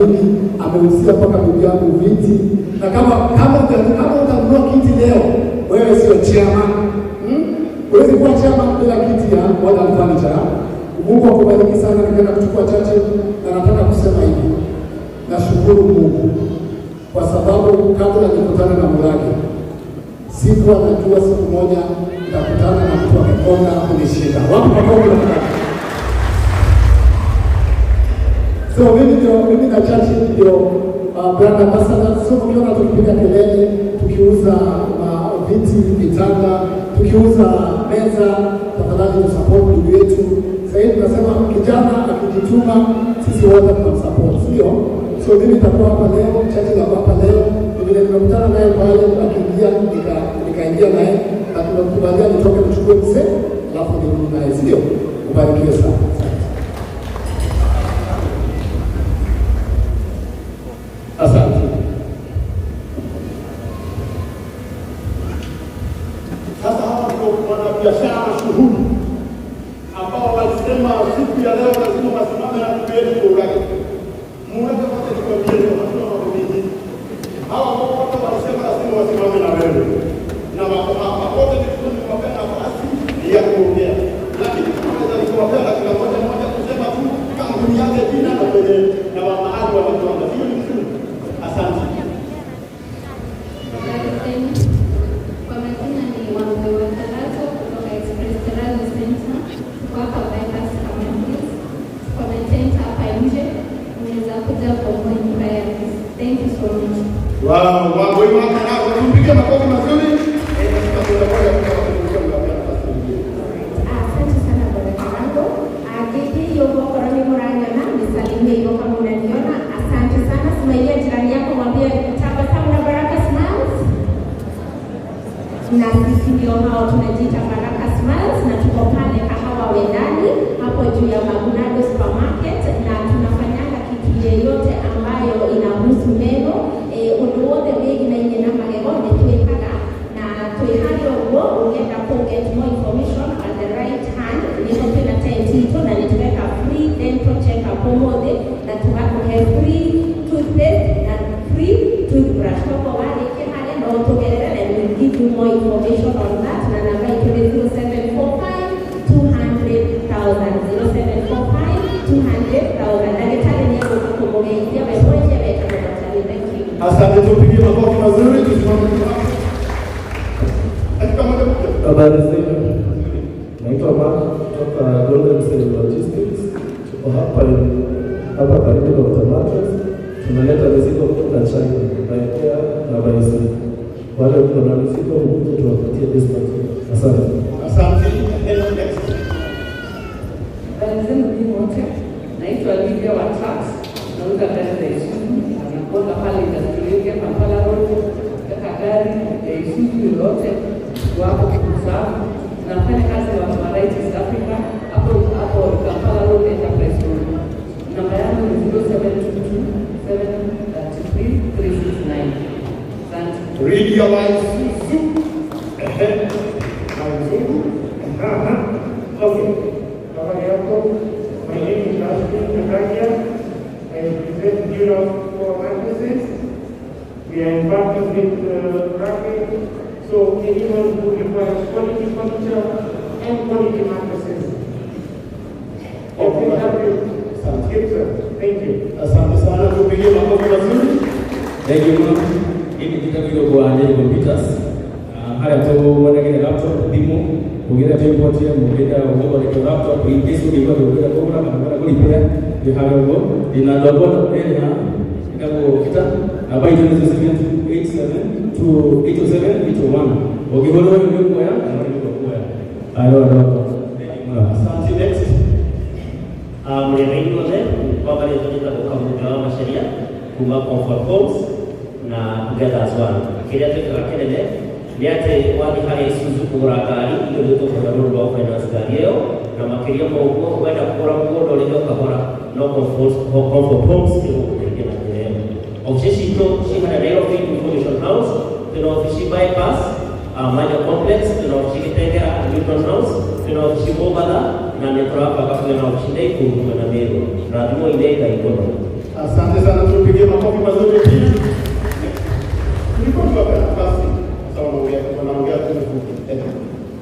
Ameuzia mpaka bibi yangu viti, na kama utanunua kiti leo, wewe sio chairman. Huwezi kuwa chairman bila kiti ya Modern Furniture. Mungu akubariki sana. Nikaenda kuchukua chache, na nataka kusema hivi, nashukuru Mungu kwa sababu kabla nikutana na Murage sikuwa najua siku moja nitakutana na mtu amekonda kunishinda. Wapi makofi nataka? So mimi na Churchill ndio brand ambassador. So ukiona tukipiga kelele, tukiuza viti, vitanda, tukiuza meza, tafadhali tusupport ndugu yetu. Sasa hivi tunasema kijana akijituma, sisi wote tunamsupport, sio? So mimi nitakuwa hapa leo, Churchill ako hapa leo, vile nimekutana naye pale akiingia, nikaingia naye na tumekubalia nitoke nichukue mzee, alafu nirudi naye, sio? Ubarikiwe sana. Asante. Sasa hawa ndio wanabiashara mashuhuri ambao walisema siku ya leo lazima wasimame na ndugu yetu Murage. Murage, wote nikwambie leo hatuna mambo mengi. Hawa wote walisema lazima wasimame na wewe na wako hapa wote, ni kuwapea nafasi ya kuongea, lakini tunaweza kuwapea dakika moja moja kusema tu kampuni yake jina na kwenye na mahali wametoka. Hiyo ni vizuri. Asante. Habari zenu. Kwa majina ni Wangui wa Terazo kutoka Express Terazo Center. Tuko hapa Bypass Kamatis. Tuko na tent hapa nje. Unaweza kuja for more inquiries. Thank you so much. Wow, Wangui wa Terazo, tumpige makofi mazuri. Dakika moja moja tutawazungumzia mtapea nafasi nyingine. Asante sana Bwana Karango. Gigi yogo ni muranyona, nisalimie hivyo kama unaniona. Asante sana. Simailia jirani yako, mwambie tabasamu na Baraka Smiles. Na sisi ndio hao tunajiita Baraka Smiles na tuko pale Kahawa Wendani hapo juu ya Magunado Supermarket, na tunafanyanga kitu yeyote ambayo inahusu meno undu wothe wĩgĩnaine na magego nĩ twĩkaga na twĩ harĩa ũguo. Ũngĩenda kũ get more information, at the right hand nĩho twĩna tent itũ, na nĩ tũreka free dental check up ũmũthĩ na tũgakũhe free toothpaste na free toothbrush. Koguo warĩkia harĩa no ũtũgerere and we'll give you more information on that, na namba itũ nĩ 0745 200,000, 0745 200,000. Ndagĩtarĩ nĩ egũka kũmũgeithia we mwenyewe etagwo Daktari. Thank you. Asante, tupigie makofi mazuri, tusimame hapo. Dakika moja moja. Habari zenu, naitwa Mark kutoka Golden Sale Logistics. Tuko hapa karibu Dr. Mattress. Tunaleta mizigo kutoka China by air na by sea. Wale mko na mizigo mkuje tuwapatie discount. Asante. Asante. Next. Habari zenu nyinyi wote, naitwa Lydia wa Trucks, nauza gari za Isuzu, nakuanga pale Industrial Area, Kampala Road. Kaka gari ya Isuzu yoyote wako kukusafu. Nafanya kazi wa Right East Africa hapo hapo Kampala Road, Enterprise Road. Namba yangu ni 0722 733 369. Asante. Lydia wa Isuzu. Ehe. Na mzungu. Aha. Okay. Habari yako? My name is Rashmi Katakia. I represent Bureau for Mattresses. We are in partners with Rapid. So anyone who requires quality furniture and quality mattresses, let me help you. Asante. Gibson, thank you. Asante sana, tupigie makofi mazuri. Thank you mũno. Hii njĩtagwo kwa Njeri Computers. Harĩa tũgũthondekire laptop, thimũ, ũngĩenda tũimportie, mũngĩenda gũthondeka laptop, in case ũngĩigua ndũngĩenda kũgũra kana ũngĩenda kũrepair, ndĩ harĩa ũguo. Ndĩna andũ akwa erĩ haha, ĩtagwo Peter, namba itũ nĩ 0787 807 801. Ũngĩhũrwo ũyũ nĩ ũkuoya, na ũyũ nĩ ũkuoya. Aya nĩo andũ akwa. Thank you mũno. Asante. Next. Mũrĩega inyuothe, kwamba rĩtwa njĩtagwo Kamuga wa Macharia kuma Comfort Homes na Together as One. Kĩrĩa twĩkaga kĩnene nĩ atĩ wathiĩ harĩa Isuzu kũgũra ngari, ithuĩ nĩ tũkũhe rũni rwa finance ngari ĩyo, na makĩria ma ũguo wenda kũgũra mũgũnda ũrĩhe o kahora, no Comfort Homes ĩgũgũteithia na njĩra ĩyo. Ofici citũ ci harĩa Nairobi Information House, twĩna ofici Bypass, Maja Complex, twĩna ofici Gĩtengera Newton House, twĩna ofici Mombatha, na nĩ tũrabanga kũgĩa na ofici Nakuru na Meru. Rathimwo-inĩ Ngai mũno. Asante sana. Tupigie makofi mazuri pia. Tulikuwa tuwape nafasi sasa, wanaongea tu mfupi.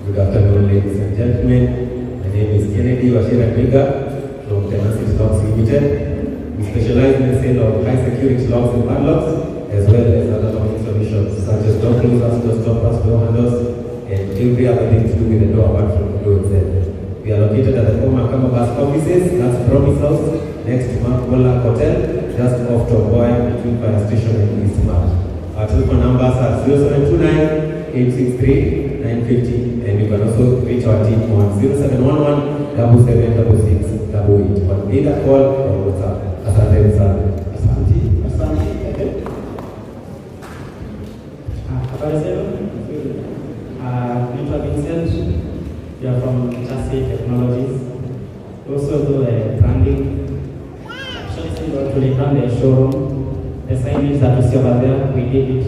Good afternoon, ladies and gentlemen. My name is Kennedy Wachira Ndwiga from Tenacity Locks Limited. We specialize in the sale of high security locks and padlocks, as well as other locking solutions such as door closers, door stoppers, door handles, and every other thing to do with the door apart from the door itself. We are located at the former Kama Bus offices, that's Promise House, next to Mark Pollack Hotel, just off Tom Mboya between Fire Station and East Mart. Our telephone numbers are 0729 863 950, and you can also reach our team on 0711 7766 88 on either call or WhatsApp. Asante sana. Asante, asante. Habari zenu. Naitwa Vincent. We are from Chassis Technologies. We also do branding. Actually, to rebrand the showroom, the signage that you see over there, we did it.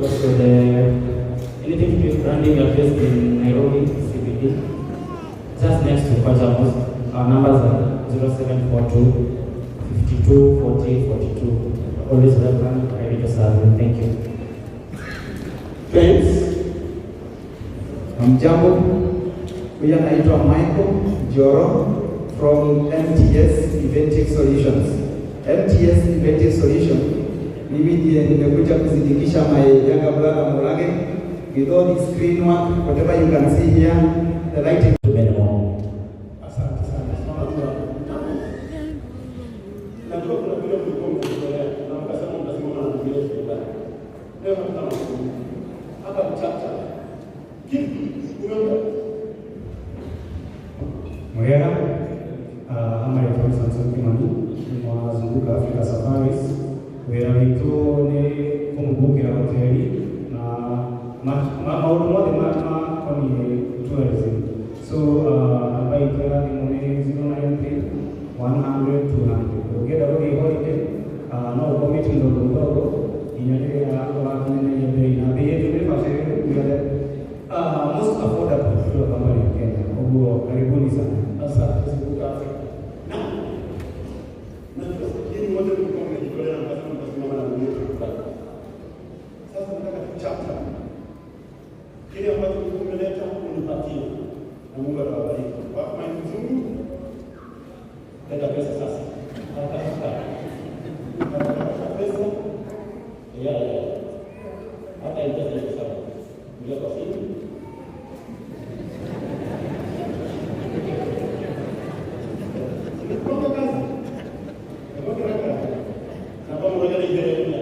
Also, the anything to do with branding, we are based in Nairobi, CBD, just next to Kwaja Mosque. Our numbers are 0742 52 40 42. Always welcome, ready to serve you. Thank you. Thanks. Hamjambo, huyu anaitwa Michael Joro from MTS Inventive Solutions. MTS Inventive Solution, mimi ndiye nimekuja kuzindikisha my younger brother Murage with all the screen work, whatever you can see here, the lighting. Many more. Asante sana. Simama tu hapo. Najua kuna vile mlikuwa mkijitolea na mkasema mtasimama na ndugu yetu Ibrahim. Leo hatuna mazungumzo. Hapa ni chap chap. Kipi? Umeongea? Mwega, ama naitwa Samson Kimani, mwazunguka Africa Safaris. Wĩra witũ nĩ kũmũbukĩra hoteli na maũndũ mothe makoniĩ tourism. So namba itũ ya thimũ nĩ 093 100 200. Ũngĩenda gũthiĩ holiday, no ũcommit mdogo mdogo nginya rĩrĩa ũgakinyanĩria bei, na bei yetu nĩ bacĩrĩru. We are the most affordable tour company in Kenya. Ũguo karibuni sana. Asante, Zunguka Afrika. Na najua nyinyi wote mlikuwa mmejitolea na mkasema mtasimama na ndugu yetu Ibrahim. Sasa nataka tu chap chap. Kile ambacho ulikuwa umeleta unipatie na Mungu atawabariki. Wapi mzungu? Leta pesa sasa. Haraka haraka. Haraka pesa. Ya. Hata M-Pesa iko sawa. Ingia kwa simu. Nimepanga kazi. Nimepanga haraka. Na kama unataka ile ile.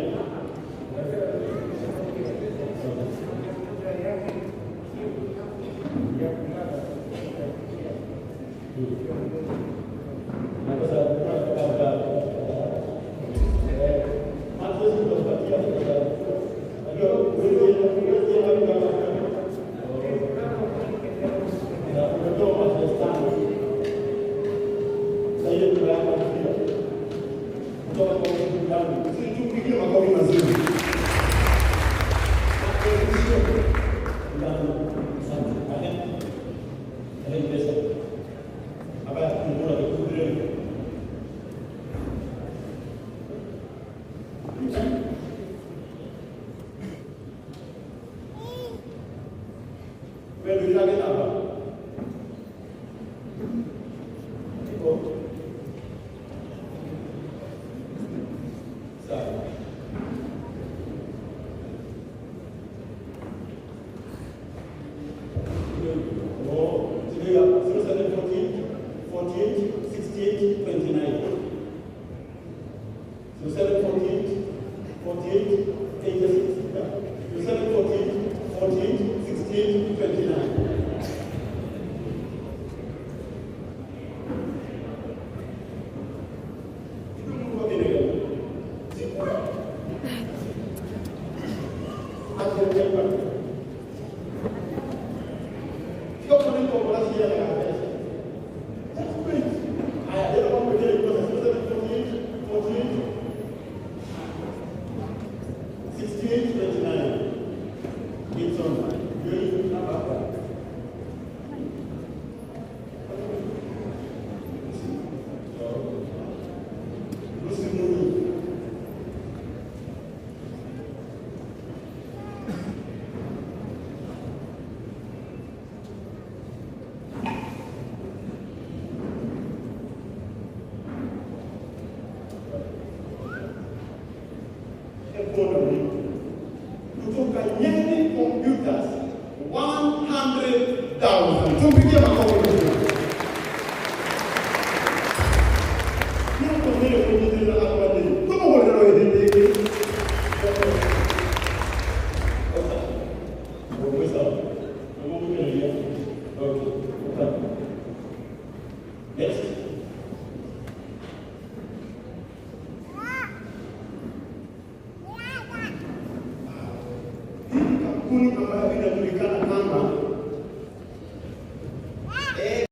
Kuona ulipo. Kutoka Nyeri Computers 100,000. Tumpigie makofi vizuri. Nuko mbele kujitirira akwani. Kama wewe hende. Okay. Next.